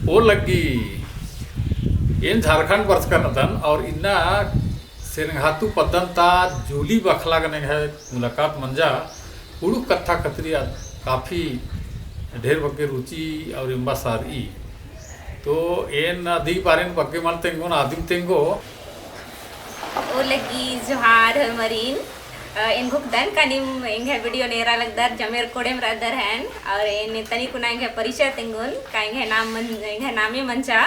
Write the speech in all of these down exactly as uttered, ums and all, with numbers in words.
ओ लग्गी, एन झारखंड बरचकन रअदन और इन्ना सेरेंगातू पद्दन ता जूली बखला गने एंग्है मुलाकात मंजा। कुँड़ुख़ कत्था खतरी काफी ढेर बग्गे रुचि और एम्बा सारई। तो एन अदी बारेन बग्गे मल तेंगोन, आदिम तेंगो। ओ लग्गी जोहार होरमरिन। अ, एन घोखदन का नीम एंग्है video नू एरा लगदर, जमेर कोड़ेम रअदर हन, और एन तनी कुना एंग्है परिचय तेंगोन, का एंग्है नाम मन-, एंग्है नामे मंजा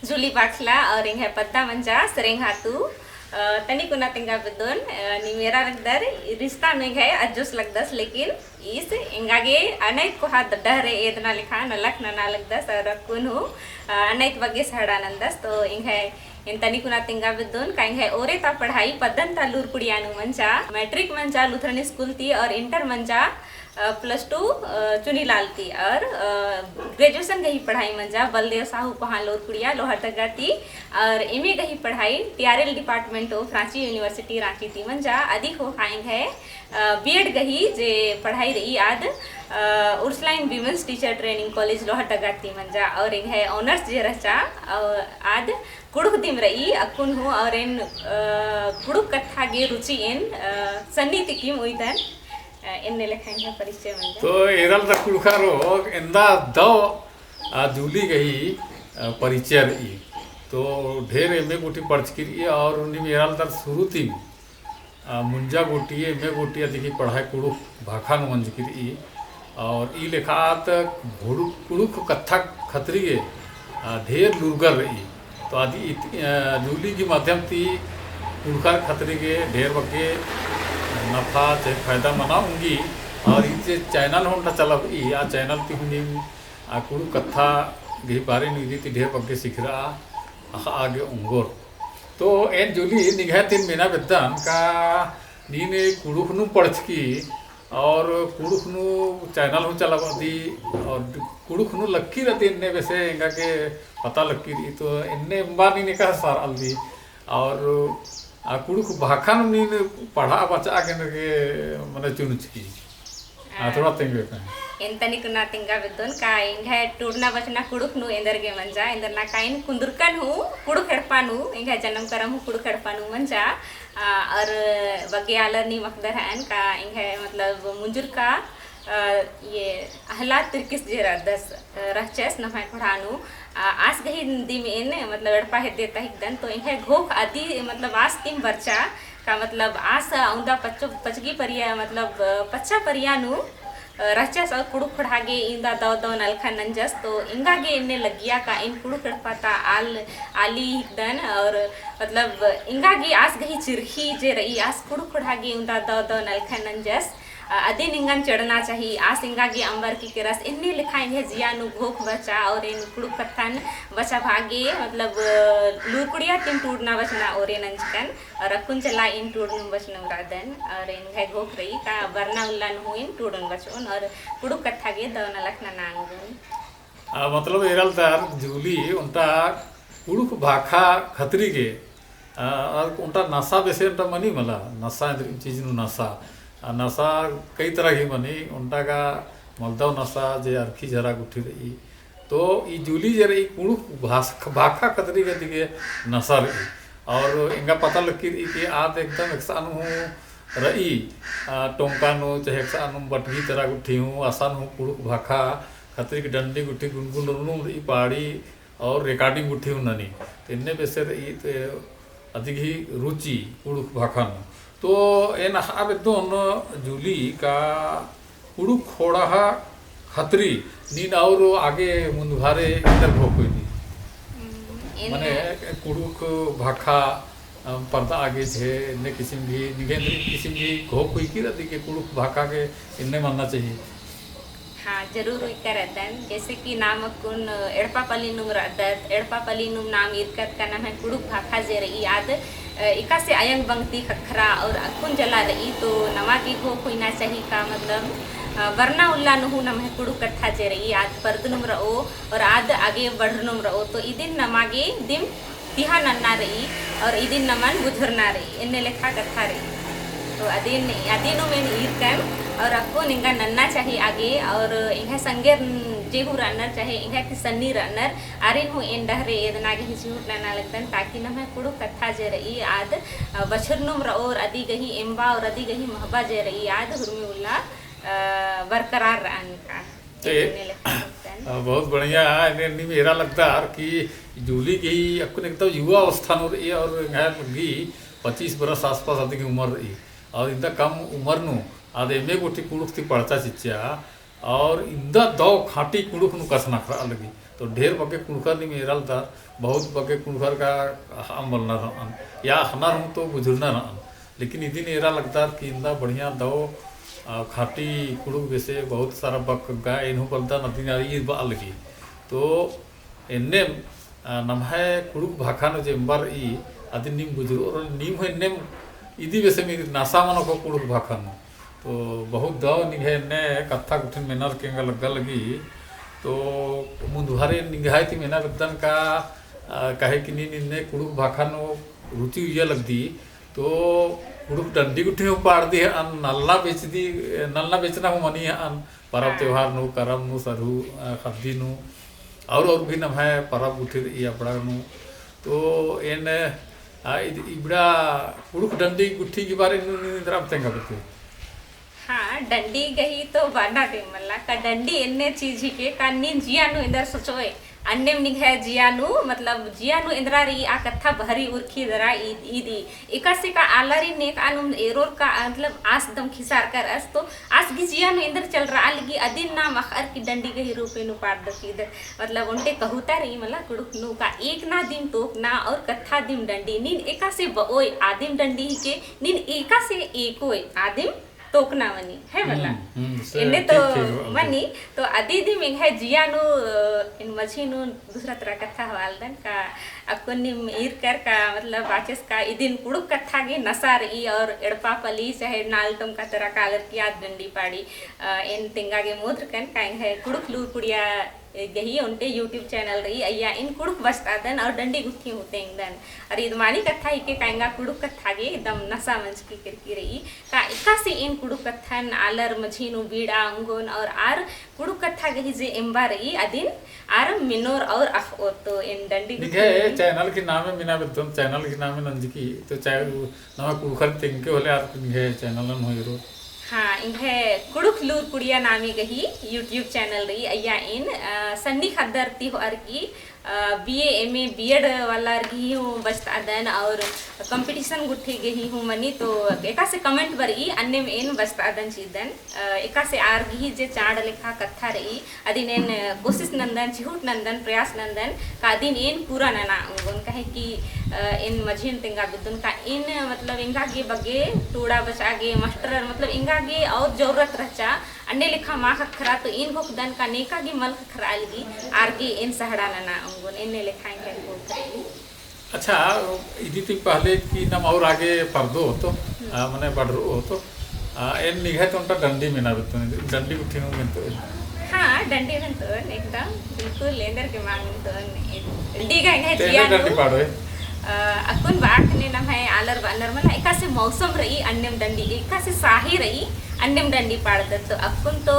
जूली बखला, और एंग्है पद्दा मंजा सेरेंगातू। अ, तनी कुना तेंगा बेद्दोन, अ, नीम एरा लगदर, रिश्ता नू एंग्है अज्जोस लगदस, लेकिन ईस एंगा गे अनैत कोहा डहरे एदना लेखा नलख नना लगदस, और अक्कुन हूँ, अ, अनैत बग्गे सहड़ा नन्दस। तो एंग्है एन तनी कुना तेंगा बेद्दोन का एंग्है ओरे ता पढ़ाई पद्दन ता लूरकुड़िया नू मंजा, मैट्रिक मंजा लुथरन स्कूल ती और इंटर मंजा, अ, प्लस टू, अ, चुनीलाल ती और, अ, ग्रेजुएशन गही पढ़ाई मंजा बलदेव साहू कोहा लूरकुड़िया लोहरदगा ती और एमए गही पढ़ाई टीआरएल department of रांची university रांची ती मंजा। अदी ख़ोख़ा एंग्है, अ, बीएड गही जे पढ़ाई रई आद, अ, Ursuline Women's Teacher Training College Lohardaga ती मंजा और एंग्है ऑनर्स जे रहचा, अ, आद कुँड़ुख़ दिम रई अक्कुन हूँ और एन, अ, कुँड़ुख़ कत्था गे रुचि एन, अ, सन्नी तिकिम उइदन, अ, एन्ने लेखा एंग्है परिचय मंजा। तो एरा लगदर कुँड़ुख़ारो एन्दा दव आ जूली गही, अ, परिचय रई। तो ढेर एमए गूटी पढ़चकी रई और नीम एरा लगदर शुरू तिम आ, मुंजा गूटी, एमए गूटी अदी गही पढ़ाई कुँड़ुख़ भाखा नू मंजकी रई। और ई लेखा आद कुँड़ुख़, कुँड़ुख़ कत्था खतरी गे, आ, ढेर लूरगर रई। तो अदी इत-, आ, जूली गही माध्यम ती कुँड़ुख़र खतरी गे ढेर बग्गे नफा चाहे फायदा मना ओंगी। और ई जे channel हूँ ओन्टा चलाबई, आ channel ती हूँ नीम आ कुँड़ुख़ कत्था गही बारे नू इदी ती ढेर बग्गे सिखरआ अख़आ गे ओंगोर। तो एन जूली निंग्है तिम मेना बेद्दन का नीन कुँड़ुख़ नू पढ़चकी और कुँड़ुख़ नू channel हूँ चलाबदी और कुँड़ुख़ नू लक्की रअदी एन्ने बेसे एंगा गे पता लक्की रई। तो एन्ने एम्बा नीन एकासे सरआलदी और आ कुँड़ुख़ भाखा नू नीन पढ़आ बचआ गे एन्ने गे मने चुनचकी। आ, थोड़ा तेंगा बेद्दन। एन तनी कुना तेंगा बेद्दोन का एंग्है टूड़ना बचना कुँड़ुख़ नू एन्देर गे मंजा, एन्देर ना का एन कुन्दुरकन हूँ कुँड़ुख़ एड़पा नू, एंग्है जनम करम हूँ कुँड़ुख़ एड़पा नू मंजा। आ, और बग्गे आलर नीम अख़दर हअन का एंग्है मतलब मुंजुरका, अ, ये अहलाद तिर्किस जे रअदस, अ, रहचस नम्है ख़ोंड़हा नू, आ, आस गही दिम एन, मतलब, एड़पा हेद्दे ता हिकदन, तो एंग्है घोख अदी, मतलब, आस तिम बरचा, का, मतलब, आस अवंदा पच्चो-, पचगी परिया, मतलब, पच्चा परिया नू, अ, रहचस और कुँड़ुख़ ख़ोंड़हा गे इवंदा दव दव नलखन नंजस, तो एंगा गे एन्ने लग्गिया का एन कुँड़ुख़ एड़पा ता आल-, आली हिकदन, और, मतलब, एंगा गे आस गही चिरखी जे रई, आस कुँड़ुख़ ख़ोंड़हा गे इवंदा दव दव नलखन नंजस, अ, अदिन एंगन चिड़ना चाही, आस एंगा गे अम्बरकी केरस, एन्ने लेखा एंग्है जिया नू घोख बचा, और एन कुँड़ुख़ कत्थन बचाबआ गे, मतलब, अ, लूरकुड़िया तिम टूड़ना बचना ओरे नंजकन, और अक्कुन चला एन टूड़नुम बचनुम रअदन, और एंग्है घोख रई का बरना उल्ला नू हूँ एन टूड़नुम बचओन, और कुँड़ुख़ कत्था गे दव नलख नना ओंगोन। आ, मतलब, एरा लगदर जूली ओन्टा कुँड़ुख़ भाखा खतरी गे, आ, और ओन्टा नसा बेसे ओन्टा मनी मला, नसा एन्देर चीज नू नसा। आ, नसा कई तरह ही मनी, ओन्टा गा मलदव नसा जे अरखी झरा गुट्ठी रई। तो ई जूली जे रई कुँड़ुख़ भास-, भाखा खतरी गे अदी गे नसा रई। और एंगा पता लक्की रई कि आद एकदम एकसन हूँ रई, आ, टोंका नू, चाहे एकसन हूँ बटगी तरह गुट्ठी हूँ, असन हूँ कुँड़ुख़ भाखा खतरी गे डंडी गुट्ठी गुनगुन रुनुम रई पाड़ी और recording गुट्ठी हूँ ननी। तो एन्ने बेसे रई तो अदी गही रुचि कुँड़ुख़ भाखा नू। तो एन अख़आ बेद्दोन जूली का कुँड़ुख़ ख़ोंड़हा खतरी नीन और आगे मुन्दभारे एन्देर घोख उइदी। हम्म, एन्ने मने कुँड़ुख़ भाखा, अ, परदआ गे जे एन्ने किसिम गही, निंग्है एन्ने किसिम गही घोख उइकी रअदी के कुँड़ुख़ भाखा गे एन्ने मन्ना चाही। हाँ, जरूर उइका रअदन। जैसे कि नाम अक्कुन एड़पा पल्ली नुम रअदत, एड़पा पल्ली नुम नाम ईरकत का नम्है कुँड़ुख़ भाखा जे रई आद, अ, एकासे अयंग बंग ती ख़क्खरा और अक्कुन जला रई, तो नमा गे घोख उइना चाही का, मतलब, अ, बरना उल्ला नू हूँ नम्है कुँड़ुख़ कत्था जे रई आद परदनुम रओ और आद आगे बढ़रनुम रओ, तो इदिन नमा गे दिम तिहा नन्ना रई और इदिन नमन बुझुरना रई, एन्ने लेखा कत्था रई। तो अदिन, अदिनुम एन ईरकन और अक्कुन एंगा नन्ना चाही आगे और एंग्है संगेर जे हूँ रअनर, चाहे एंग्है ती सन्नी रअनर, आरिन हूँ एन डहरे एदना गही चिहुट नना लगदन, ताकि नम्है कुँड़ुख़ कत्था जे रई आद, अ, बछरनुम रओर अदी गही एम्बा और अदी गही महबा जे रई आद हुरमी उल्ला, अ, बरकरार रअन का। ते, एन्ने लेखा लगदन। अ, बहुत बढ़िया, एन्ने नीम एरा लगदर कि जूली गही अक्कुन एकदम युवा अवस्था नू रई और एंग्है लग्गी पच्चीस बरस आसपास अदी गही उमर रई। और इन्दा कम उमर नू आद एम्मे गूटी कुँड़ुख़ ती पढ़चा चिच्चा, और इन्दा दौ खाँटी कुँड़ुख़ नू कछनखरआ लगी। तो ढेर बग्गे कुँड़ुख़र नीम एरा लगदर, बहुत बग्गे कुँड़ुख़र का अम्बलनर रअन, या अख़नर हूँ तो बुझुरनर रअन। लेकिन इदिन एरा लगदर कि इन्दा बढ़िया दौ, अ, खाँटी कुँड़ुख़ बेसे बहुत सारा बग्गे एन हूँ बलदन अदिन आर ई बआ लगी। तो एन्नेम, अ, नम्है कुँड़ुख़ भाखा नू जे एम्बा रई, अदिन नीम बुझुरओर, नीम हूँ एन्नेम इदी बेसे मीर नसा मनो को कुँड़ुख़ भाखा नू। तो बहुत दौ निंग्है एन्ने कत्था गुट्ठिन मेनर के एंगा लग्गा लगी। तो मुन्दभारे निंग्है ती मेना बेद्दन का, अ, काहे कि नीन एन्ने कुँड़ुख़ भाखा नू रुचि उइया लगदी। तो कुँड़ुख़ डंडी गुट्ठी हूँ पाड़दी हअन, नलना बेचदी, नलना बेचना हूँ मनी हअन, परब हाँ। त्योहार नू, करम नू, सरहू, अ, ख़द्दी नू, और, और भी नम्है परब गुट्ठी रई अबड़ा नू। तो एन, आ, इद-, इबड़ा कुँड़ुख़ डंडी गुट्ठी की बारे नू नीन एन्दरा तेंगा बेद्दू। हाँ, डंडी गही तो बअना दिम मला, का डंडी एन्ने चीज हिके, का नीन जिया नू एन्दर सोचोय, अन्नेम निंग्है जिया नू, मतलब, जिया नू एन्दरा रई आ कत्था बहरी उरखी दरा ईद, ईदी। एकासे का आलारिन नेकआ नुम एरोर का, मतलब, आस दम खिसार करअस, तो आस गही जिया नू एन्दर चलरआ लगी, अदिन नाम अख़अर की डंडी गही रूपे नू पाड़दत ईद। मतलब, ओन्टे कहुता रई मला कुँड़ुख़ नू का एकना दिम तोकना और कत्था दिम डंडी। नीन एकासे बओय आदिम डंडी हिके, नीन एकासे एकोय आदिम तोकना मनी, है मला? हम्म, हम्म, से एन्ने तो ठीक, ठीक, ठीक। मनी, तो अदी दिम एंग्है जिया नू, अ, एन मझी नू दूसरा तरा कत्था हवालदन का, अक्कुन नीम ईरकर का, मतलब, बाचस का, इदिन कुँड़ुख़ कत्था गे नसा रई और एड़पा पली, चाहे नाल टोंका तरा कालर की आद डंडी पाड़ी, अ, एन तेंगा गे मोद्रकन का एंग्है कुँड़ुख़ लूर कुड़िया गही ओन्टे YouTube channel रई, अइय्या एन कुँड़ुख़ बचतादन और डंडी गुट्ठी हूँ तेंगदन। और ईद मानी कत्था हिके का एंगा कुँड़ुख़ कत्था गे एकदम नसा मंजकी केरकी रई। का एकासे एन कुँड़ुख़ कत्थन आलर मझी नू बीड़ा ओंगोन और आर कुँड़ुख़ कत्था गही जे एम्बा रई अदिन आर मेनोर और अख़ओर। तो एन डंडी गुट्ठी निंग्है channel की नामे मेना बेद्दन, channel की नामे नंजकी, तो चाहे नम्है कुँड़ुख़र तेंगके होले आर निंग्है channel नू होई रो। हाँ, एंग्है कुँड़ुख़ लूर कुड़िया नामे गही YouTube channel रई, अइय्या एन, अ, सन्नी ख़द्दर ती होअर की, अ, BA, MA, B.Ed वालार गही हूँ बचतादन और competition गुट्ठी गही हूँ मनी, तो एकासे comment बरई, अन्नेम एन बचतादन चिदन, अ, एकासे आर गही जे चाड़ लेखा कत्था रई, अदिन एन कोशिश नन्दन, चिहुट नन्दन, प्रयास नन्दन, का अदिन एन पूरा नना ओंगोन, काहे कि, अ, एन मझी नू तेंगा बेद्दन का एन, मतलब, एंगा गे बग्गे टोड़ा बचा गे मास्टर, मतलब, एंगा गे और जरूरत रहचा, अन्ने लेखा मा ख़क्खरा, तो एन घोखदन का नेका गे मल ख़क्खरआ लगी, आर गे एन सहड़ा नना ओंगोन, एन्ने लेखा एंग्है घोख रई। अच्छा, इदी ती पहले कि नाम और आगे परदो होतो, हम्म। आ, मने बढ़रो होतो, आ, एन निंग्है ती ओन्टा डंडी मेना बेद्दन, डंडी गुट्ठी नू मेनतो एन। हाँ, डंडी मेनतो एन, एकदम, बिल्कुल, एन्देर गे मा मेनतो एन, डंडी गा एंग्है ते जिया एन्देर डंडी नू, पाड़ोय? आ, अक्कुन बात ने नम्है आलर बअनर मला, एकासे मौसम रई, अन्नेम डंडी, एकासे साही रई, अन्नेम डंडी पाड़दत, तो अक्कुन तो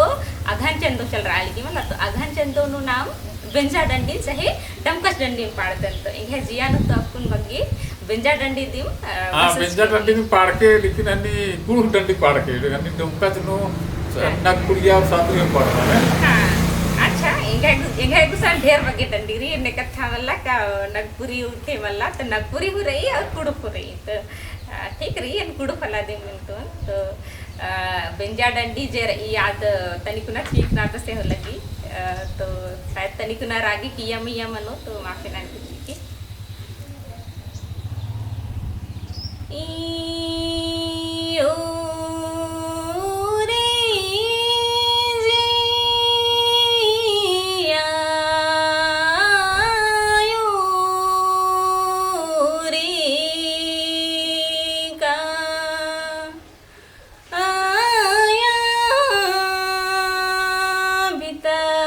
अगहन चंदो चलरआ लगी मला, तो अगहन चंदो नू नाम बेंजा डंडी चाहे डमकच डंडी पाड़दन, तो एंग्है जिया नू तो अक्कुन बग्गे बेंजा डंडी दिम, अ, हाँ, विशेष बेंजा डंडी दिम पाड़के, लेकिन अन्ने कुँड़ुख़ डंडी पाड़के, अन्ने डमकच नू हाँ। नगपुरिया और सातुरिया पाड़दन, है? हाँ, अच्छा, एंग्है गु-, एंग्है गुसन ढेर बग्गे डंडी रई, एन्ने कत्था मला का नगपुरी उठे मला, तो नगपुरी हूँ रई और कुँड़ुख़ हूँ रई, तो, अ, ठीक रई, एन कुँड़ुख़ वाला दिम मेनतोन, तो अ, बेंजा डंडी जे रई आद तनिकुना ठीक ना बेसे होलगी, अ, तो शायद तनिकुना रागी किया मैया मनो तो माफी ना कुछ की। ई ओ रे जिया यो रे का आया बितारी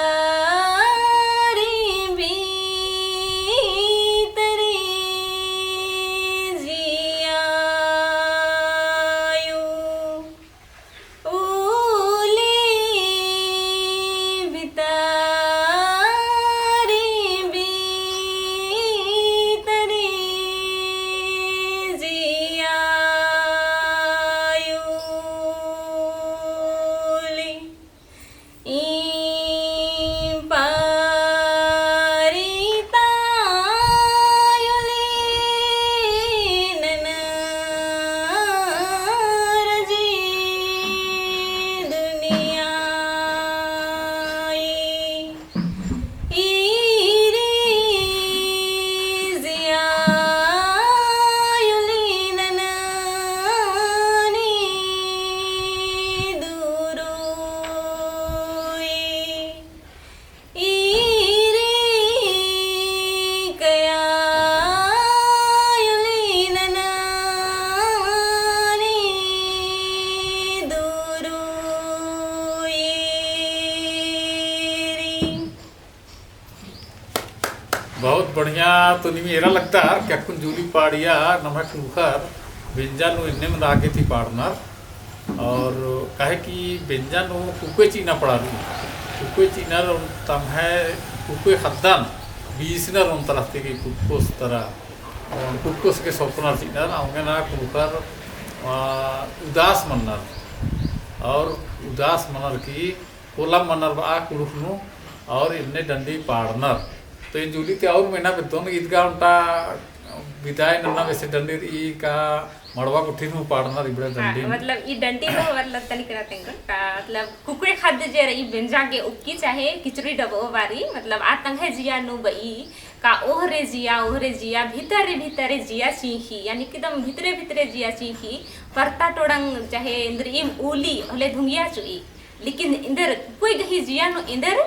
बीतरी जियायु। बहुत बढ़िया। तो नीम एरा लगदर कि अक्कुन जूली पाड़िया नम्है कुँड़ुख़र बेंजा नू एन्ने मना गे ती पाड़नर। और काहे कि बेंजा नू कुकोय चिअना पड़ा रई। कुकोय चिअनर तम्है कुकोय ख़द्दन बीसनर ओन तरह ती कि कुकोस तरह, ओन कुकोस गे सौंपनर चिअनर, औंगे ना कुँड़ुख़र, आ, उदास मनर। और उदास मनर की कोलम मनर बआ कुँड़ुख़ नू और एन्ने डंडी पाड़नर। तो एन जूली ती और मेना बेद्दोन, ईद गा ओन्टा बिदाई नन्ना बेसे डंडी रई का मड़वा गुट्ठी नू पाड़नर इबड़ा हाँ, डंडी नू? मतलब ई डंडी नू मतलब तनिक ना तेंगोन का मतलब कुकोय ख़द्द जे रई बेंजा गे उक्की चाहे किचरी डबओ बारी मतलब आ तंग्है जिया नू बई का ओहरे जिया, ओहरे जिया, भितरे भितरे जिया चींख़ी, यानी कि एकदम भितरे भितरे जिया चींख़ी, परता टोड़ंग चाहे एन्दरिम उली होले धुंगिया चुई। लेकिन एन्देर कोई गही जिया नू एन्देर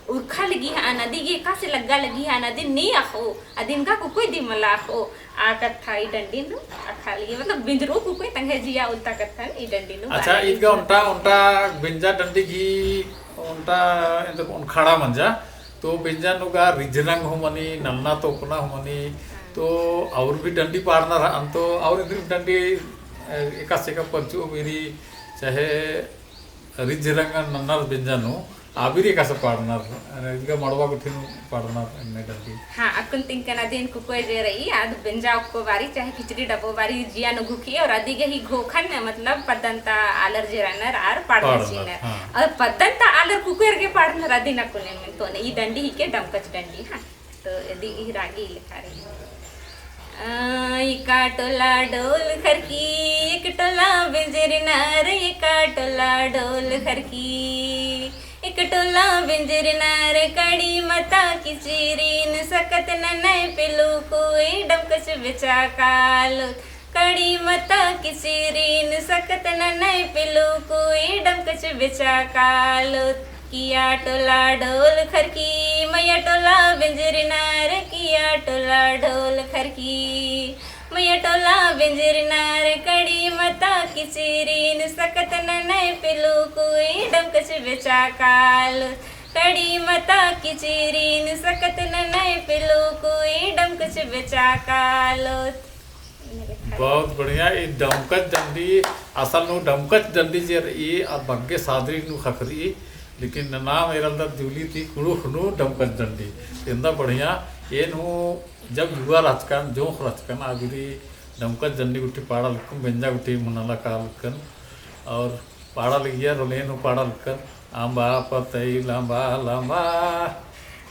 उरखा लगी हअन, अदी गे एकासे लग्गा लगी हअन, अदिन नी अख़ो, अदिन का कुकोय दिम मला अख़ो, आ कत्था ई डंडी नू अख़ा लगी, मतलब बेंजरओ कुकोय तंग्है जिया उल्ता कत्थन ई डंडी नू अच्छा, बारे ईद गा ओन्टा, ओन्टा बेंजा डंडी गही ओन्टा एन्देर ओन खड़ा मंजा, तो बेंजा नू गा रिझरंग हूँ मनी, नन्ना तोपना हूँ मनी, तो और भी डंडी पाड़नर हअन, तो और एन्देर डंडी, ए, एकासे का पंचो बीरी, चाहे रिझरंग नन्नर बेंजा नू, आ बीरी एकासे पाड़नर, अने इदगा मड़वा गुट्ठी नू पाड़नर एन्ने डंडी। हाँ, अक्कुन तिंकन अदिन कुकोय जे रई, आद बेंजा उक्को बारी, चाहे खिचड़ी डबो बारी जिया नू घुखी, और अदी गही घोखन, मतलब, पद्दन ता आलर जे रअनर, आर पाड़नर पाड़नर, चिअनर। हाँ। और पद्दन ता आलर कुकोयर गे पाड़नर अदिन अक्कुन एन मेनतोन, ई डंडी हिके डमकच डंडी, हाँ। तो यदि ई रागी लेखा रई। आ, एका टोला डोल खरकी, एक टोला बेंजरनर, एका टोला डोल खरकी। एक टोला बेंजरनर, कड़ी मता किचिरिन, सकत ननय पेलू कोई डमकच बेचा कालोत। कड़ी मता किचिरिन, सकत ननय पेलू कोई डमकच बेचा कालोत। किया टोला ढोल खरकी, मया टोला बेंजरनर, किया टोला ढोल खरकी। मया टोला बेंजरनर, कड़ी मता किचिरिन, सकत ननय पेलू कोई डमकच बेचा कालोत। कड़ी मता किचिरिन, सकत ननय पेलू कोई डमकच बेचा कालोत। बहुत बढ़िया। ई डमकच डंडी, असल नू डमकच डंडी जे रई, आ बग्गे सादरी नू ख़क्खरई, लेकिन नाम एरलदत जूली ती कुँड़ुख़ नू डमकच डंडी। एन्दा बढ़िया, एन हूँ जब युवा रहचकन, जोंख़ रहचकन, आ बीरी डमकच डंडी गुट्ठी पाड़ा लक्कन, बेंजा गुट्ठी मनाला का लक्कन, और पाड़ा लगिया रोलेन हूँ पाड़ा लक्कन, अम्बा पतई लम्बा लम्बा,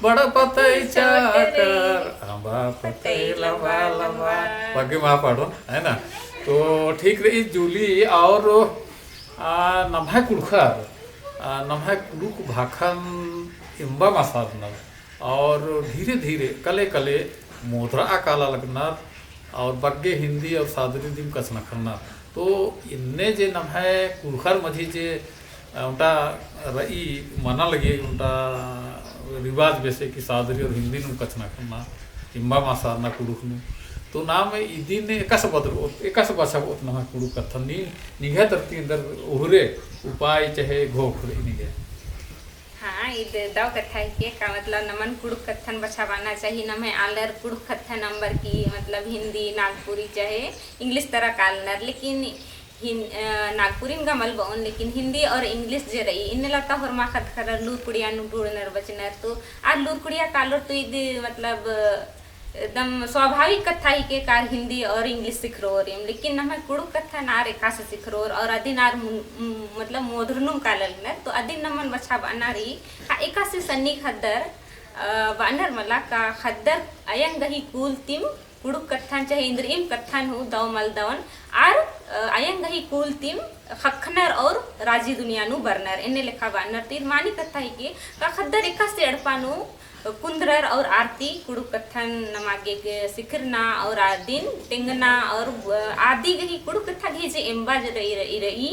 बड़ा पतई चाकर, अम्बा पतई लम्बा लम्बा। बग्गे मा पाड़ोन, है ना? तो ठीक रई जूली, और, आ, नम्है कुँड़ुख़र, आ, नम्है कुँड़ुख़ भाखन एम्बा मसारनर। और धीरे-धीरे, कले-कले मोधरआ काला लगनर और बग्गे हिन्दी और सादरी दिम कछनखरनर। तो इन्ने जे नम्है कुँड़ुख़र मझी जे, अ, ओन्टा रई मना लगी ओन्टा रिवाज बेसे कि सादरी और हिन्दी नुम कछनखरना, एम्बा मसारना कुँड़ुख़ नू। तो नाम इदिन एकासे बदलओत, एकासे बछाबओत नम्है कुँड़ुख़ कत्थन नी, निंग्है तरती एन्देर ओहरे उपाय चहे घोख रई निंग्है। हाँ, ईद दव कत्था हिके का मतलब नमन कुँड़ुख़ कत्थन बछाबअना चाही, नम्है आलर कुँड़ुख़ कत्थन अम्बर की मतलब हिन्दी, नागपुरी चाहे English तरा कालनर, लेकिन हिन-, अ, नागपुरीन गा मल बओन, लेकिन हिन्दी और English जे रई, इन्नेला ता होरमा ख़द्द ख़र्रर लूरकुड़िया नू डूड़नर बचनर, तो आर लूरकुड़िया कालोर तो ईद मतलब, अ, एकदम स्वाभाविक कत्था हिके का आर हिन्दी और English सिखरओरिम, लेकिन नम्है कुँड़ुख़ कत्थन आर एकासे सिखरओर और अदिन आर मु-, मु-, मतलब मोधरनुम काला लगनर, तो अदिन नमन बछाबअना रई, का एकासे सन्नी ख़द्दर, अ, बअनर मला का ख़द्दर अयंग गही कुल तिम कुँड़ुख़ कत्थन चाहे एन्दरिम कत्थन हूँ दव मल दवन, आर, अ, अयंग गही कुल तिम ख़क्खनर और राजी दुनिया नू बरनर, एन्ने लेखा बअनर। तो ईद मानी कत्था हिके का ख़द्दर एकासे एड़पा नू कुन्दरर और आर ती कुँड़ुख़ कत्थन नमा गे सिखरना और अदिन तेंगना और, अ, अदी गही कुँड़ुख़ कत्था गही जे एम्बा जे रई, रई, रई,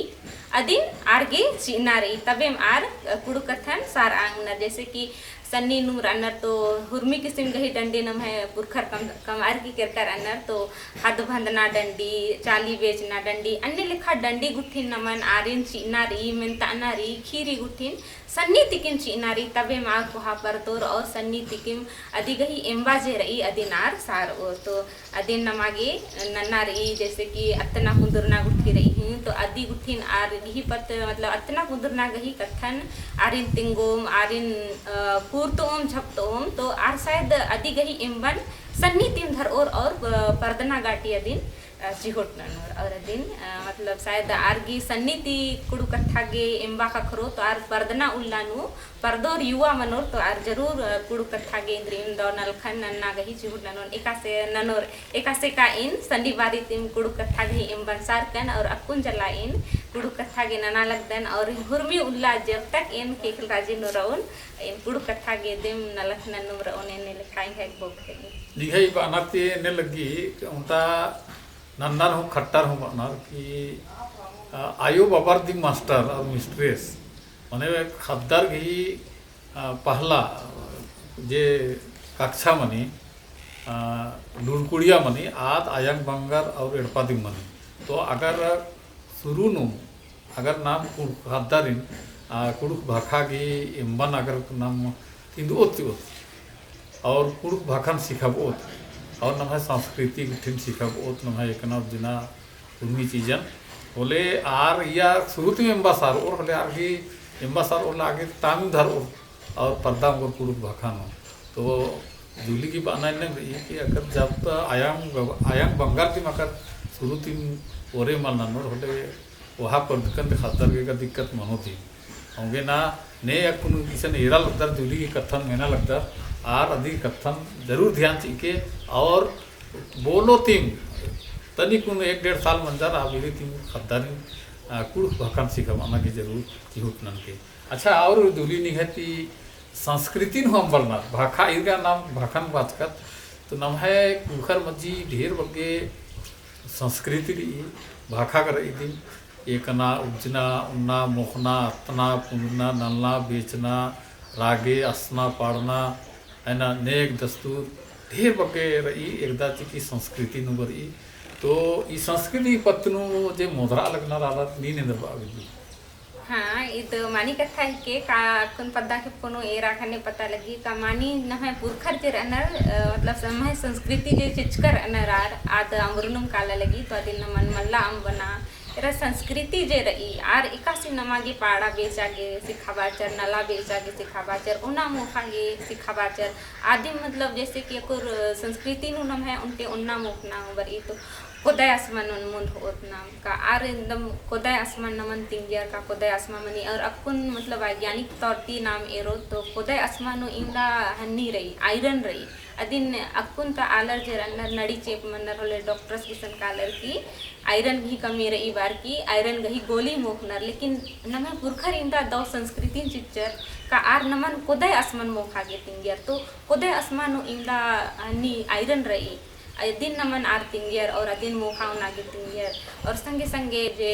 अदिन आर गे चिअना रई, तबेम आर, अ, कुँड़ुख़ कत्थन सारआ ओंगनर। जैसे कि सन्नी नुम रअनर तो हुरमी किसिम गही डंडी नम्है पुरखर कम, कमअर की केरकर रअनर तो हद भंदना डंडी, चाली बेचना डंडी, अन्ने लेखा डंडी गुट्ठिन नमन आरिन चिअना रई, मेन्तअना रई, खीरी गुट्ठिन सन्नी तिकिम चिअना रई, तबे मा कोहा परतोर और सन्नी तिकिम अदी गही एम्बा जे रई अदिन आर सारओर। तो अदिन नमा गे नन्ना रई, जैसे कि अत्तना कुन्दुरना गुट्ठी रई हूँ, तो अदी गुट्ठिन आर गही पत, मतलब अत्तना कुन्दुरना गही कत्थन आरिन तिंगोम, आरिन, अ, पूरतओम, झपतओम, तो आर शायद अदी गही एम्बन सन्नी तिम धरओर और, अ, परदना गाटी अदिन, अ, चिहुट ननोर। और अदिन, अ, मतलब शायद आर गही सन्नी ती कुँड़ुख़ कत्था गे एम्बा ख़क्खरो, तो आर परदना उल्ला नू परदोर युवा मनोर तो आर जरूर, अ, कुँड़ुख़ कत्था गे इन्द्रिइम दव नलखन नन्ना गही चिहुट ननोन एकासे ननोर, एकासे का एन सन्नी बारी तिम कुँड़ुख़ कत्था गही एम्बन सारकन और अक्कुन जला एन कुँड़ुख़ कत्था गे नना लगदन और हुरमी उल्ला जब तक एन ख़ेख़ेल राजी नू रओन एन कुँड़ुख़ कत्था गे दिम नलख नन्नुम रओन एन्ने लेखा एंग्है बोक रई। निंग्है बअना ती एन्ने लग्गी कि ओन्टा नन्नर हूँ खट्टर हूँ बअनर कि, अ, आयो बाबर दिम master और mistress, मने ख़द्दर गही, अ, पहला जे कक्षा मनी, अ, लुड़कुड़िया मनी, आद अयंग बंगर और एड़पा दिम मनी। तो अगर शुरू नू अगर नाम कुँड़ुख़ ख़द्दारिन, आ, कुँड़ुख़ भाखा गही एम्बन अगर नाम तिंदओत चिओत, और कुँड़ुख़ भाखन सिखाबओत, और नम्है संस्कृति गुट्ठिन सिखाबओत, नम्है एकना उज्जना उर्मी चीजन, होले आर इया शुरू तिम एम्बा सारओर, होले आर गही एम्बा सारओर होले आगे तामिम धरओर, और परदा ओंगोर कुँड़ुख़ भाखा नू। तो जुली गही बअना एन्ने रई कि अगर जब त अयंग, अयंग बंगर तिम अगर शुरू तिम ओरे मल ननोर होले, ओहा परदकन ती ख़द्दर गे का दिक्कत मनो दिम। औंगे ना ने अक्कुन इसन एरा लगदर जुली गही कत्थन मेना लगदर, आर अदी कत्थन जरूर ध्यान चिके, और बोलो तिम तनिकुन एक डेढ़ साल मंजर आ बीरी तिम ख़द्दारिन, आ, कुँड़ुख़ भाखन सिखाबअना गे जरूर चिहुट ननके। अच्छा, और जुली निंग्है ती संस्कृतिन हूँ अम्बलनर, भाखा इरगा नाम भाखन बाचकत, तो नम्है कुँड़ुख़र मज्जी ढेर बग्गे संस्कृति रई, भाखा गा रई दिम, एकना, उज्जना, ओन्ना, मोख़ना, अत्तना, कुन्दना, नलना, बेचना, रागे, असना, पाड़ना, है ना, नेग, दस्तूर, ढेर बग्गे रई, एकदा चिकी संस्कृति नू गा रई। तो ई संस्कृति पत्त नू जे मोधरा लगनर आलर नीन एन्देर बआ बेद्दी। हाँ, ईद मानी कत्था हिके का अक्कुन पद्दा खेप्पो नू एरा ख़ने पता लग्गी का मानी नम्है पुरखर जे रअनर, अ, मतलब नम्है संस्कृति जे चिच्चकर रअनर आर, आद अम्बरनुम काला लग्गी, तो अदिन नमन मल्ला अम्बना। एरा संस्कृति जे रई, आर एकासे नमा गे पाड़ा बेचा गे सिखाबाचर, नला बेचा गे सिखाबाचर, ओना मोख़ा गे सिखाबाचर। आदिम मतलब जैसे कि अक्कुर संस्कृति नू नम्है ओन्टे ओन्ना मोख़ना बरई तो कोदय असमन ओन मुन्द होओत नाम का आर एकदम कोदय असमन नमन तिंगियर का कोदय असमा मनी और अक्कुन मतलब वैज्ञानिक तौर ती नाम एरोत तो कोदय असमा नू इवंदा हन्नी रई, iron रई। अदिन अक्कुन ता आलर जे रअनर नड़ी चेंप मनर होले doctors गुसन कालर की iron गही कमी रई बार की iron गही गोली मोख़नर, लेकिन नम्है पुरखर इवंदा दव संस्कृतिन चिच्चर का आर नमन कोदय असमन मोख़ा गे तिंगियर तो कोदय असमा नू इवंदा हन्नी iron रई। अदिन नमन आर तिंगियर और अदिन मोख़ा ओना गे तिंगियर। और संगे संगे जे,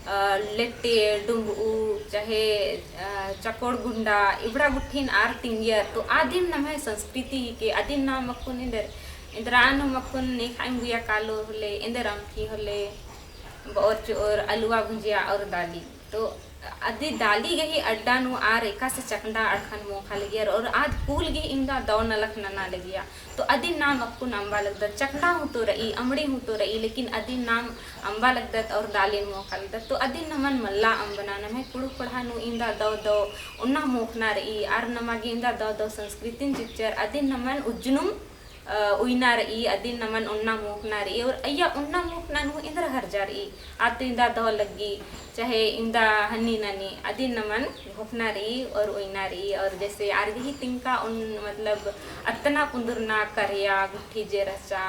अ, लेट्टे, डुम्बऊ, चाहे, अ, चकोड़ गुंडा, इबड़ा गुट्ठिन आर तिंगियर। तो आदिम नम्है संस्कृति हिके, अदिन नाम अक्कुन एन्देर, एन्देर आन हूँ अक्कुन नेखाइम बुया कालो होले, एन्देर अमकी होले, बओर चोर, अलुवा भुंजिया और दाली। तो अदी दाली गही अड्डा नू आर एकासे चकंडा अड़खन मोख़ा लगियर और आद कुल गही इवंदा दव नलख नना लगिया। तो अदिन नाम अक्कुन अम्बा लगदत, चकंडा हूँ तो रई, अमड़ी हूँ तो रई, लेकिन अदिन नाम अम्बा लगदत और दालिन मोख़ा लगदत। तो अदिन नमन मल्ला अम्बना, नम्है कुँड़ुख़ कोड़हा नू इवंदा दव दव ओन्ना मोख़ना रई, आर नमा गे इवंदा दव दव संस्कृतिन चिच्चर, अदिन नमन उज्जनुम अ, उइना रई, अदिन नमन ओन्ना मोख़ना रई, और अइय्या ओन्ना मोख़ना नू एन्देर हर्जा रई, आद तो इवंदा दव लग्गी, चाहे इवंदा हन्नी ननी, अदिन नमन घोखना रई और उइना रई, और जैसे आर गही तिंका ओन, मतलब, अत्तना कुन्दुरना करिया गुट्ठी जे रहचा,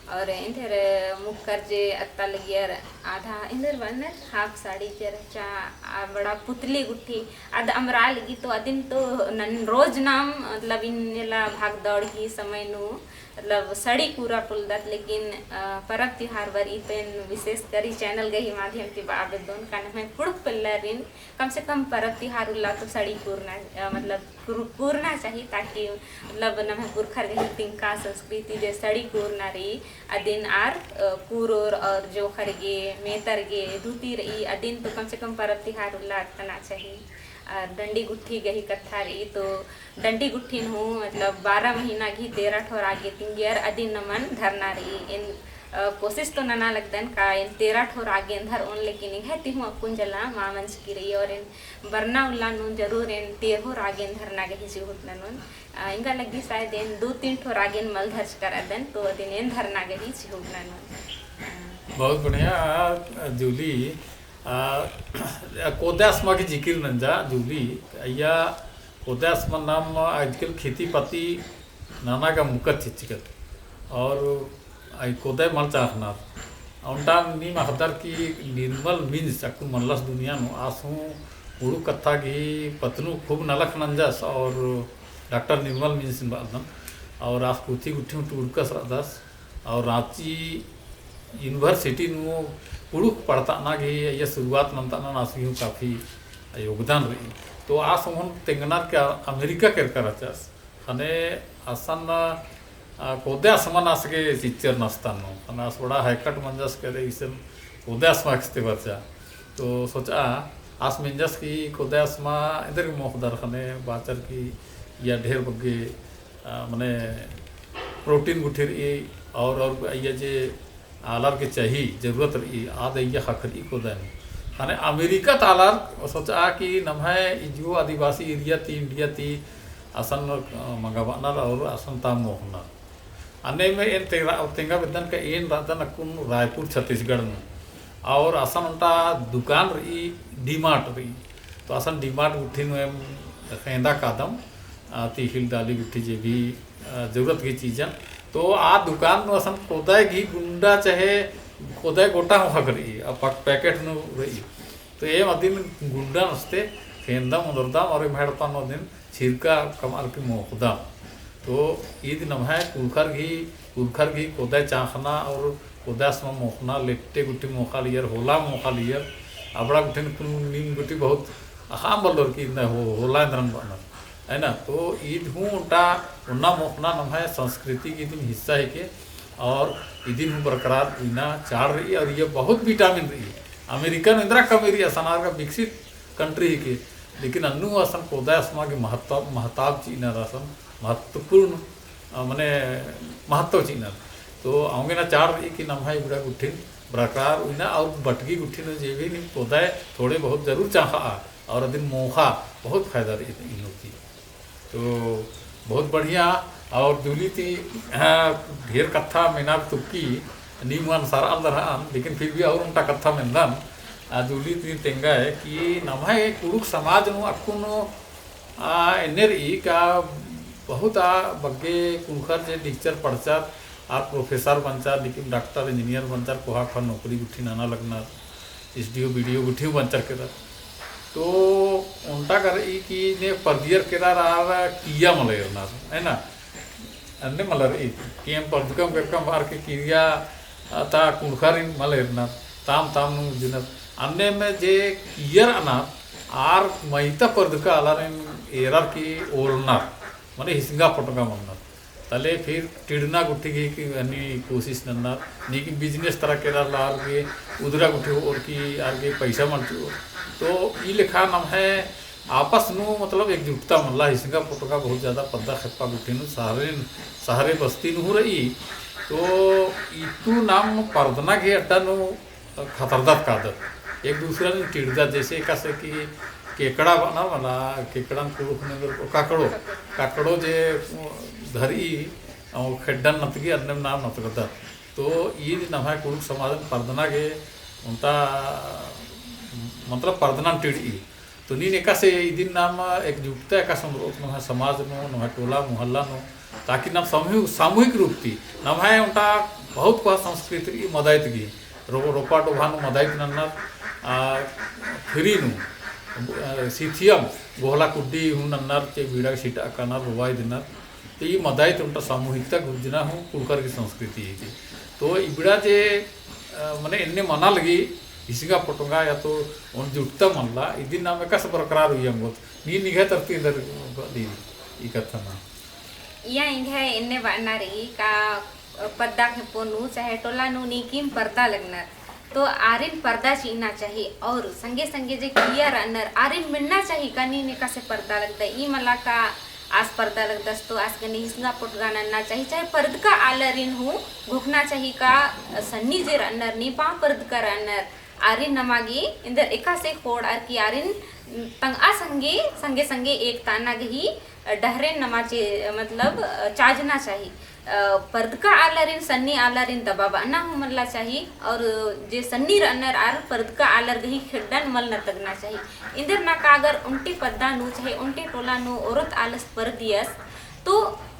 और एन्देर मुक्कर जे अत्ता लगियर, आधा एन्देर बअनर, half साड़ी के रहचा, आ बड़ा पुतली गुट्ठी, आद अमरा लगी तो अदिन तो नन रोज नाम, मतलब, इन्नेला भाग दौड़ की समय नू, मतलब, सड़ी पूरा पुलदत, लेकिन, अ, परब तिहार बरई तो एन विशेष करी channel गही माध्यम ती बआ बेद्दोन का नम्है कुँड़ुख़ पेल्लरिन कम से कम परब तिहार उल्ला तो सड़ी पूरना, अ, मतलब, कुर-, पूरना चाही, ताकि, मतलब, नम्है पुरखर गही तिंका संस्कृति जे सड़ी पूरना रई, अदिन आर, अ, कुरोर और जोंख़र गे, मेतर गे, धोती रई, अदिन तो कम से कम परब तिहार उल्ला अरतना चाही। और डंडी गुट्ठी गही कत्था रई, तो डंडी गुट्ठिन हूँ, मतलब, बारह महीना गही तेरह ठो रागे तिंगियर अदिन नमन धरना रई। एन, अ, कोशिश तो नना लगदन का एन तेरह ठो रागे एन्देर ओन, लेकिन एंग्है ती हूँ अक्कुन जला मा मंजकी रई, और एन बरना उल्ला नू जरूर एन तेरहो रागेन धरना गही चिहुट ननोन। अ, एंगा लग्गी शायद एन दू तीन ठो रागेन मल धरचका रअदन, तो अदिन एन धरना गही चिहुट ननोन। अ, बहुत बढ़िया, अ, जूली, अ, कोदय असमा की जिकिर नंजा जूली, अइय्या कोदय असमा नाम आजकल खेती पाती नना गा मुकत चिच्चकत। और आई कोदय मल चाँख़नर। ओन्टा नीम अख़दर कि निर्मल मिंज अक्कुन मल्लस दुनिया नू, आस हूँ कुँड़ुख़ कत्था गही पत्त नू खूब नलख नंजस और डॉक्टर निर्मल मिंजसिन बअदन। और आस पुथी गुट्ठी हूँ टूड़कस रअदस। और राँची university नू कुँड़ुख़ पढ़तअना गही अइय्या शुरुआत नन्तअना आस गही हूँ काफी योगदान रई। तो आस ओहन तेंगनर कि अमेरिका केरका रहचस। ख़ने असन, अ, कोदय असमन आस गे चिच्चर नस्तन नू। ख़ने आस बड़ा हैकट मंजस करे इसन कोदय असमा किस्ते बरचा। तो सोचा आस मेंजस कि कोदय असमा एन्देर गे मोख़दर ख़ने बाचर कि अइय्या ढेर बग्गे, अ, मने protein गुट्ठी रई और, और अइय्या जे आलर गे चाही, जरूरत रई, आद अइय्या ख़क्खरई कोदय नू। ख़ने अमेरिका ता आलर सोचा कि नम्है इजो आदिवासी area ती, India ती असन, अ, मंगाबअनर और असन ताम मोख़नर। अन्नेम एन तेंगा, तेंगा बेद्दन का एन रअदन अक्कुन रायपुर छत्तीसगढ़ नू। और असन ओन्टा दुकान रई, D Mart रई। तो असन D Mart गुट्ठी नू एम ख़ेंदा कादम, अ, तिख़िल दाली गुट्ठी जे भी, अ, जरूरत गही चीजन। तो आ दुकान नू असन कोदय गही गुंडा चाहे कोदय गोटा हूँ ख़क्खरई, अ, पक-, packet नू रई। तो एम अदिन गुंडन अस्ते ख़ेंदम ओन्दरदम और एम्है एड़पा नू अदिन छिरका कमअर की मोख़दम। तो ईद नम्है कुँड़ुख़र गही, कुँड़ुख़र गही कोदय चाँख़ना और कोदय असमा मोख़ना, लेट्टे गुट्ठी मोख़ा लियर, होला मोख़ा लियर, अबड़ा गुट्ठिन कुन नीम गुट्ठी बहुत अख़ाम बल्लोर कि इन्ना हो-, होला एन्देरन बअनर, है ना? तो ईद हूँ ओन्टा ओन्ना मोख़ना नम्है संस्कृति गही इदिन हिस्सा हिके, और इदिन हूँ बरकरार उइना चाड़ रई, और अइय्या बहुत vitamin रई। अमेरिका नू एन्देरा कमी रई, असन आर गा विकसित country हिके, लेकिन अन्नु असन कोदय असमा गही महत्व, महताब चिअनर असन महत्वपूर्ण, अ, मने महत्व चिअनर। तो औंगे ना चाड़ रई कि नम्है इबड़ा गुट्ठिन बरकरार उइना और बटगी गुट्ठिन जे भी नीम कोदय थोड़े बहुत जरूर चाँख़ा और अदिन मोख़ा बहुत फायदा रई इन्नु की। तो बहुत बढ़िया। और जूली ती, हाँ, ढेर कत्था मेना तुक्की, नीम हूँ सरआ लगदर हन, लेकिन फिर भी और ओन्टा कत्था मेन्दन, आ, जूली ती तेंगा है कि नम्है कुँड़ुख़ समाज नू अक्कुन, आ, एन्ने रई का बहुत आ बग्गे कुँड़ुख़र जे टीचर पढ़चर, आर professor बनचर, लेकिन डॉक्टर, engineer बनचर, कोहा कोहा नौकरी गुट्ठी नना लगनर, SDO, BDO गुट्ठी बनचर केरर। तो ओन्टा गा रई कि ने परदियर केरर आर किइय्या मल एरनर, है ना? अन्ने मल रई कि एम परदकम केरकम आर के किइय्या ता कुँड़ुख़ारिन मल एरनर, ताम ताम नू जिनर। अन्नेम जे किइयर अनर आर मइय्याँ परदका आलारिन एरर की ओलनर, मने हिसिंगा पोटंगा मन्नर। तले फिर टिड़ना गुट्ठी गही कि अन्ने कोशिश नन्नर, नीकिम business तरा केरर आर गे उदरा गुट्ठी होओर की आर गे पैसा मल चिओर। तो ई लेखा नम्है आपस नू मतलब एकजुटता मल्ला, हिसिंगा पोटंगा बहुत ज्यादा पद्दा खेप्पा गुट्ठी नू शहरे, शहरे बस्ती नू हूँ रई। तो इत्तु नाम परदना गही अड्डा नू खतरदत कादत। एक दूसरा नू टिड़दत, जैसे एकासे कि केकड़ा बअनर मला, केकड़न कुँड़ुख़ नू एन्देर काकड़ो, काकड़ो जे धरई, अउ खेड्डन नतगी अन्नेम नाम नतगदत। तो ईद नम्है कुँड़ुख़ समाजन परदना गे ओन्टा मतलब परदनन टिड़ई। तो नीन एकासे इदिन नाम एकजुटता एकासे ओन्दरओत नम्है समाज नू, नम्है टोला मोहल्ला नू, ताकि नाम सामूहिक, सामूहिक रूप ती नम्है ओन्टा बहुत कोहा संस्कृति रई मदाइत गही। रो-, रोपा डोभा नू मदाइत नन्नर, आ, फिरी नू, आ, सिथियम, गोहला कुड्डी हूँ नन्नर, चे बीड़ा गे सिटा कानर, रोवाई दिनर। तो ई मदाइत ओन्टा सामूहिकता गुर्जना हूँ कुँड़ुख़र गही संस्कृति ही थी। तो इबड़ा जे, आ, मने एन्ने मना लगी, हिसिंगा पोटंगा या तो ओन जुटता मनला, इदिन नाम एकासे बरकरार उइयम गोत। नीन निंग्है तरती एन्देर बअदी, ई कत्था ना। इया एंग्है एन्ने बअना रई का पद्दा खेप्पो नू चाहे टोला नू नीकिम परदा लगनर। तो आरिन परदा चिअना चाही और संगे संगे जे किइय्या रअनर आरिन मेन्ना चाही का नीन एकासे परदा लगदय। ई मला का आस परदा लगदस तो आस गने हिसिंगा पोटंगा नन्ना चाही। चाहे परदका आलरिन हूँ घोखना चाही का सन्नी जे रअनर नेपा परदका रअनर आरिन नमा गे एन्देर एकासे खोंड़अर की आरिन तंगआ संगे, संगे संगे एकताना गही डहरेन नमा चे-, मतलब, चाजना चाही। अ, परदका आलरिन, सन्नी आलरिन दबाबअना हूँ मल्ला चाही और जे सन्नी रअनर आर परदका आलर गही खेड्डन मल नतगना चाही। एन्देर ना का अगर ओन्टे पद्दा नू चाहे ओन्टे टोला नू ओरोत आलस परदियस, तो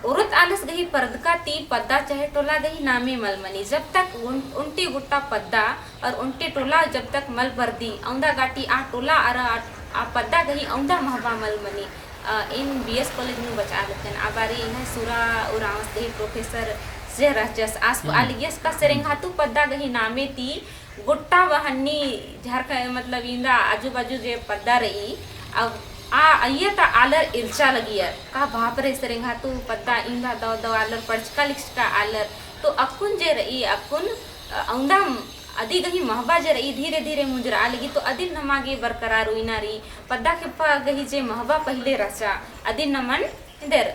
ओरोत आलस गही परदका ती पद्दा चाहे टोला गही नामे मल मनी। जब तक ओन-, ओन्टे गुट्टा पद्दा और ओन्टे टोला जब तक मल परदी, औंदा गाटी आ टोला अरा आ, आ पद्दा गही औंदा महबा मल मनी। अ, एन बी एस कॉलेज नू बचआ लगदन, आ बारी एंग्है सुरा उराँवस गही professor जे रहचस, आस हम्म। आलिगियस का सेरेंगातू पद्दा गही नामे ती गोट्टा बहन्नी झारखंड, मतलब, इन्दा आजू बाजू जे पद्दा रई, अब आ अइय्या ता आलर इरचा लगियर, का बाप रे, सेरेंगातू पद्दा इन्दा दव दव आलर पढ़चका लिखचका आलर, तो अक्कुन जे रई, अक्कुन, अ, औंदा अदी गही महबा जे रई, धीरे धीरे मुंजरआ लगी, तो अदिन नमा गे बरकरार उइना रई, पद्दा खेप्पा गही जे महबा पहिले रहचा, अदिन नमन एन्देर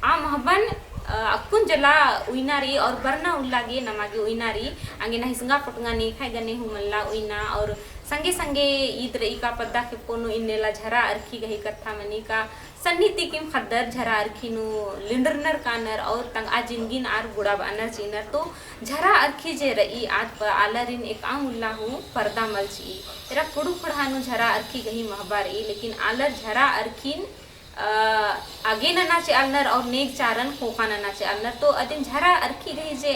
आ महबन, अ, अक्कुन जला उइना रई और बरना उल्ला गे नमा गे उइना रई। अंगे ना हिसिंगा पोटंगा नेखय गने हूँ मल्ला उइना और संगे संगे ईद रई का पद्दा खेप्पो नू इन्नेला झरा अरखी गही कत्था मनी का सन्नी ती किम ख़द्दर झरा अरखी नू लिंडरनर कानर और तंगआ जिनगिन आर गुड़ाबअनर चिअनर। तो झरा अरखी जे रई आद प-, आलरिन एकअम उल्ला हूँ परदा मल चिई। एरा कुँड़ुख़ ख़ोंड़हा नू झरा अरखी गही महबा रई, लेकिन आलर झरा अरखिन अ, आगे नना चिआलनर और नेग चारन ख़ोख़ा नना चिआलनर। तो अदिन झरा अरखी गही जे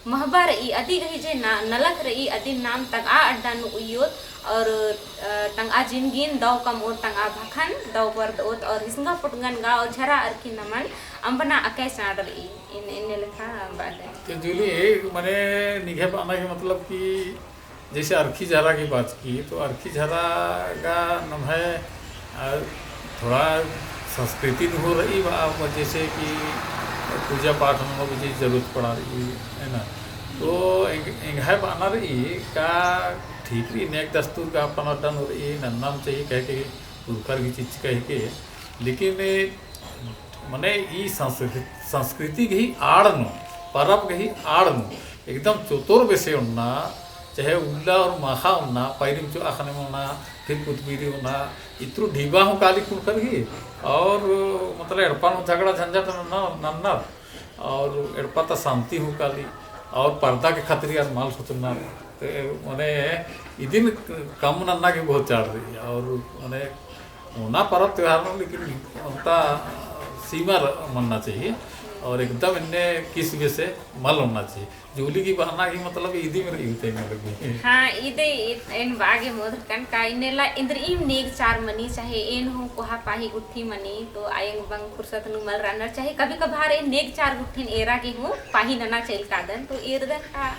महबा रई, अदी गही जे ना-, नलख रई, अदिन नाम तंगआ अड्डा नू उइयोत और, अ, तंगआ जिनगिन दव कमओत, तंगआ भखन दव परदओत और हिसिंगा पोटंगन गा और झरा अरखी नमन अम्बना अकय चाड़ रई। इन-, इन्ने लेखा बात है। तो जूली, ए, मने निंग्है बअना के मतलब कि जैसे अरखी झरा की बात की, तो अरखी झरा गा नम्है, अ, थोड़ा संस्कृति नू हूँ रई बा, जैसे कि पूजा पाठ नू भी जरूरत पड़ा रई, है ना? तो एंग-, एंग्है बअना रई का ठीक रई, नेग दस्तूर का अपन अड्डा नू रई, नन्नम चाहिए कह के, पुरखर की चीज कह के, लेकिन मने ई संस्कृ-, संस्कृति गही आड़ नू, परब गही आड़ नू, एकदम चोतोर बेसे ओन्ना, चाहे उल्ला और माखा ओन्ना, पैरिम चो अखने ओन्ना, फिर कुतबीरी ओन्ना, इत्रु ढीबा हूँ काली कुँड़ुख़र गही, और मतलब एड़पा नू झगड़ा झंझट नन्ना, नन्ना, और एड़पा ता शांति हूँ काली, और परदा के खतरी आर मल सोचना, ते मने इदिन कम नन्ना की बहुत चाड़ रई, और मने ओना परब त्योहार नू, लेकिन ओन्टा सीमा र-, मनना चाहिए और एकदम एन्ने किस बेसे मल ओन्ना चाहिए। जूली की बअना की मतलब इदी मेरे इवते में लगी। हाँ, इदे इत-, एन बागे मोदरकन का इन्नेला इन्द्रिइम नेग चार मनी, चाहे एन हूँ कोहा पाही गुट्ठी मनी, तो आयंग बंग फुर्सत नू मल रअनर, चाहे कभी कभार एन नेग चार गुट्ठिन एरा गे हूँ पाही नना चइल कादन, तो एरदन का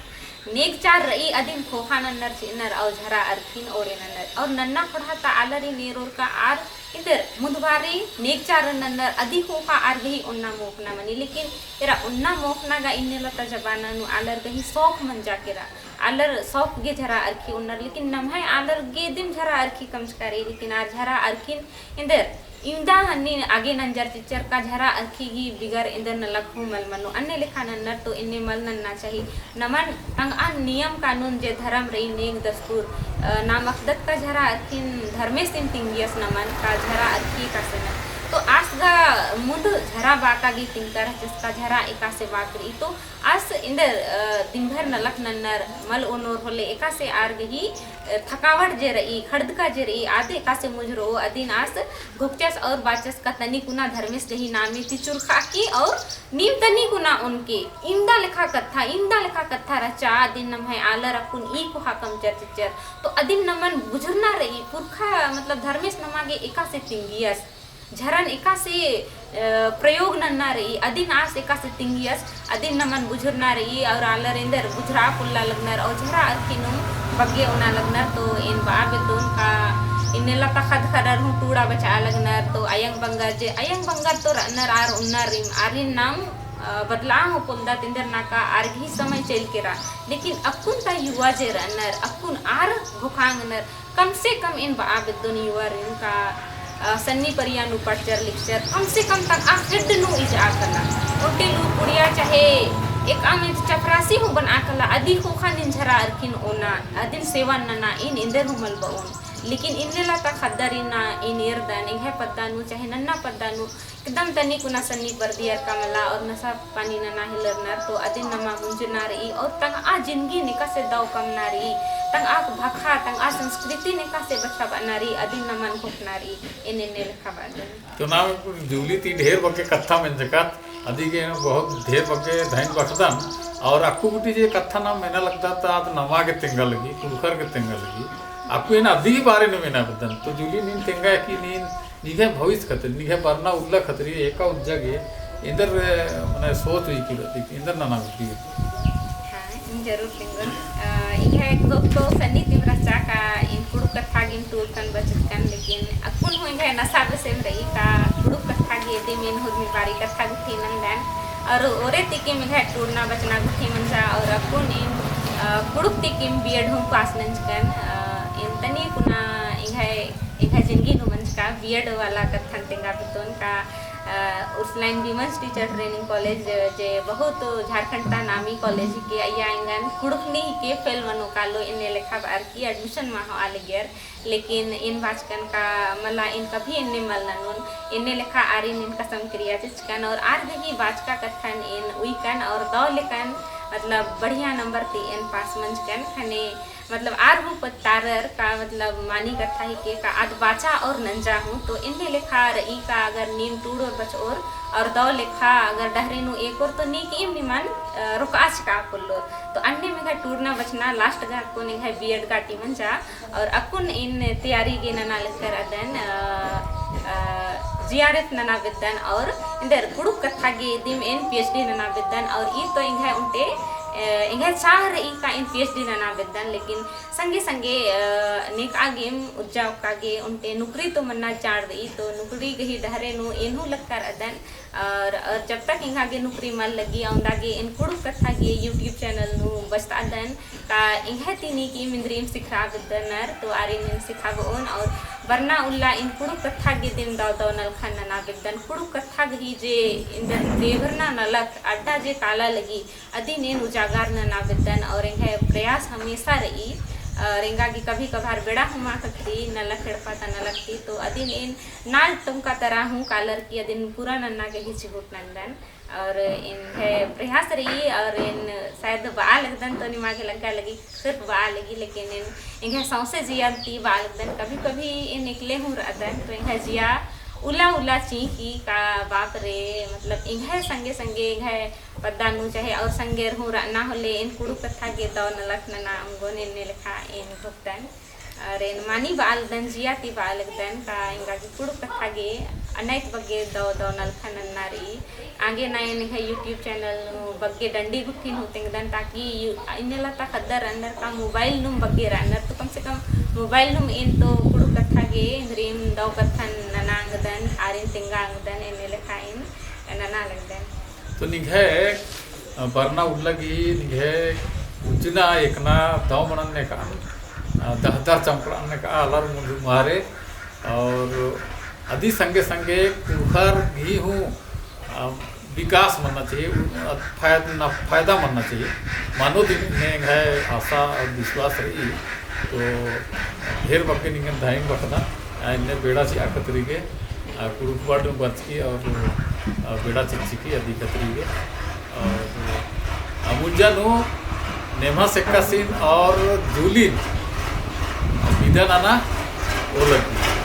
नेग चार रई अदिन ख़ोख़ा नन्नर चिअनर और झरा अरखिन ओरे नन्नर। और नन्ना ख़ोंड़हा ता आलरिन एरोर का आर इन्देर मुन्दभारी नेग चार नन्नर अदी ख़ोख़ा आर गही ओन्ना मोख़ना मनी। लेकिन एरा ओन्ना मोख़ना गा इन्नेला ता जमाना नू आलर गही शौक मंजा केरा। आलर शौक गे झरा अरखी ओन्नर, लेकिन नम्है आलर गे दिम झरा अरखी कमचका रई, लेकिन आर झरा अरखिन इन्देर इवंदा हन्नी आगे नंजर चिच्चर का झरा अरखी गही बिगर एन्देर नलख हूँ मल मनो। अन्ने लेखा नन्नर तो एन्ने मल नन्ना चाही। नमन तंगआ नियम कानून जे धरम रई नेग दस्तूर, अ, नाम अख़दत का झरा अरखिन धर्मेसिन तिंगियस नमन का झरा अरखी का सेना। तो आस का मुन्द झरा बाका गे तिंगका रहचस का झरा एकासे बाकरी तो आस एन्देर, अ, दिन भर नलख नन्नर मल ओनोर होले एकासे आर गही, अ, थकावट जे रई, खड़दका जे रई, आदे एकासे मुझरो अदिन आस घोकचस और बाचस का तनी कुना धर्मेस गही नामे ती चुरखा की और नीम तनी कुना ओनके इन्दा लेखा कत्था, इन्दा लेखा कत्था रहचा, अदिन नम्है आलर अक्कुन ई कोहा कमचर चिच्चर। तो अदिन नमन बुझुरना रई, पुरखा मतलब धर्मेस नमा गे एकासे तिंगियस। झरन एकासे, अ, प्रयोग नन्ना रई, अदिन आस एकासे तिंगियस, अदिन नमन बुझुरना रई, और आलर एन्देर बुझुरा पोल्ला लगनर, और झरा अरखी नुम बग्गे ओना लगनर, तो एन बआ बेद्दोन का एन्ने लता खद्द खर्रर हूँ टूड़ा बचआ लगनर, तो अयंग बंगर जे, अयंग बंगर तो रअनर आर ओन्नर रिम, आरिन नाम, अ, बदलाआ हूँ पोल्लदत एन्देर नाका आर गही समय चइल केरा, लेकिन अक्कुन ता युवा जे रअनर, अक्कुन आर घोखांगनर, कम से कम एन बआ बेद्दोन युवारिन का, अ, सन्नी परिया नू पढ़चर लिखचर, कम से कम तंगआ खेड्ड नू इजआ कला। ओन्टे लूर कुड़िया चाहे एकअम एन्त चपरासी हूँ बनआ कला, अदी ख़ोख़ा नीन झरा अरखिन ओना, अदिन सेवा नना एन एन्देर हूँ मल बओन। लेकिन एन्ने लता खद्दरिन एन एरदन, एंग्है पद्दा नू चाहे नन्ना पद्दा नू एकदम तनी कुना सन्नी परदी अरका मला और नशा पानी नना हेलरनर, तो अदिन नमा मुंजना रई और तंगआ जिनगी एकासे दव कमना रई, तंगआ भखा, तंगआ संस्कृतिन एकासे बछाबअना रई, अदिन नमन घोखना रई, एन एन्ने लेखा बादन। तो नाम जूली ती ढेर बग्गे कत्था मेंजकत, अदी गे बहुत ढेर बग्गे धइन बखदन, और अक्कु गुट्ठी जे कत्था नाम मेना लगदत आद नमा गे तेंगा लगी, कुँड़ुख़र गे तेंगा लगी, अक्कु एन अदी ही बारे नू मेना बेद्दन, तो जूली नीन तेंगा कि नीन निंग्है भविष्य खतरी, निंग्है बरना उल्ला खतरी, एका उज्जा गे, एन्देर, मने सोच हुई की बती, एन्देर नना बेद्दी। हाँ, एन जरूर तेंगोन। अ, एंग्है घोख तो सन्नी तिम रहचा का, एन कुँड़ुख़ कत्था गे टूड़कन बचकन, लेकिन अक्कुन हूँ एंग्है नसा बेसेम रई का, कुँड़ुख़ कत्था गे दिम एन हुरमी बारी कत्था गुट्ठी नन्दन, और ओरे तिकिम एंग्है टूड़ना बचना गुट्ठी मंजा, और अक्कुन एन, अ, कुँड़ुख़ तिकिम B.Ed हूँ पास नंजकन, अ, एन तनी कुना एंग्है एंग्है जिनगी नू मंजका B.Ed वाला कत्थन तेंगा बेद्दोन का, अ, Ursuline women's teacher training college जे बहुत झारखंड ता नामी कॉलेज हिके, अइय्या एंगन कुँड़ुख़नी हिके फेल मनो कालो एन्ने लेखा बअर की admission मा होआ लगियर, लेकिन एन बाचकन का मला एन कभी एन्ने मल ननोन, एन्ने लेखा आरिन एन कसम किरिया चिचकन और आर गही बाचका कत्थन एन उइकन और दव लेकन मतलब बढ़िया नंबर ती एन पास मंजकन खने मतलब आर हूँ पत्तारर का मतलब मानी कत्था हिके का आद बाचा और नंजा हूँ। तो एन्ने लेखा रई का अगर नीम टूड़ोर बचओर और दव लेखा अगर डहरे नू एकोर तो नीकिम निमन, अ, रोकआ चिका पोल्लोर। तो अन्नेम एंग्है टूड़ना बचना last गा अक्कुन एंग्है B.Ed काटी मंजा और अक्कुन एन तैयारी गे नना लगदन अदन, अ, अ, GRF नना बेद्दन और एन्देर कुँड़ुख़ कत्था गे दिम एन PhD नना बेद्दन और ई तो एंग्है ओन्टे, अ, एंग्है चाह रई का एन PhD नना बेद्दन, लेकिन संगे संगे, अ, नेकआ गेम उज्जा ओक्का गे ओन्टे नुकरी तो मन्ना चाड़ रई, तो नुकरी गही डहरे नू एन हूँ लक्कर अदन। और, और जब तक एंगा गे नुकरी मल लगी, औंदा गे एन कुँड़ुख़ कत्था गे YouTube channel नू बचतअदन, का एंग्है ती नीकिम इन्द्रिइम सिखरआ बेद्दनर, तो आरिन एन सिखाबओन, और बरना उल्ला एन कुँड़ुख़ कत्था गे दिम दव दव नलखन नना बेद्दन, कुँड़ुख़ कत्था गही जे एन्देर देवरना नलख अड्डा जे काला लगी, अदिन एन उजागर नना बेद्दन और एंग्है प्रयास हमेशा रई। और एंगा गे कभी कभार बेड़ा हूँ मल खतरी नलख एड़पा ता नलख ती, तो अदिन एन नाल टोंका तरा हूँ कालर की अदिन पूरा नन्ना गही चिहुट नन्दन। और एंग्है प्रयास रई और एन शायद बआ लगदन तो निमा गे लग्गा लगी, सिर्फ बआ लगी, लेकिन एन एंग्है सौंसे जिया ती बआ लगदन। कभी कभी एन एकले हूँ रअदन तो एंग्है जिया उला उला चींख़ी का बाप रे, मतलब एंग्है संगे संगे एंग्है पद्दा नू चाहे और संगेर हूँ रअना होले एन कुँड़ुख़ कत्था गे दव नलख नना ओंगोन एन्ने लेखा एन घोखदन। और एन मानी बआ लगदन, जिया ती बआ लगदन का एंगा गे कुँड़ुख़ कत्था गे अनैत बग्गे दव दव नलखन नन्ना रई। आगे ना एन एंग्है YouTube channel नू बग्गे डंडी गुट्ठिन हूँ तेंगदन, ताकि यू-, इन्ने लता खद्दर रअनर का mobile नुम बग्गे रअनर, तो कम से कम mobile नुम एन तो कुँड़ुख़ कत्था गे इन्द्रिइम दव कत्थन नना ओंगदन, आरिन तेंगा ओंगदन, एन्ने लेखा एन नना लगदन। तो निंग्है, अ, बरना उल्ला गही निंग्है उज्जना एकना दव मना नेकअन, अ, दहदर चमकड़ा नेकआ आलर मुंज मारे, और अदी संगे संगे कुँड़ुख़र गही हूँ, अ, विकास मन्ना चाहिए, उ-, अ, फायद-, न-, फायदा मन्ना चाहिए। मानो दिम एंग्है आशा और विश्वास रई, तो ढेर बग्गे निंगन धइन बखदन, अ, इन्ने बेड़ा चिआ खतरी गे, कुँड़ुख़ वार्ड नू बरचकी और, अ, बेड़ा चिच्चकी अदी खतरी गे। और अमुंजा नू नेम्हा सेक्कासिन और जूलिन बिदा नना ओलगी।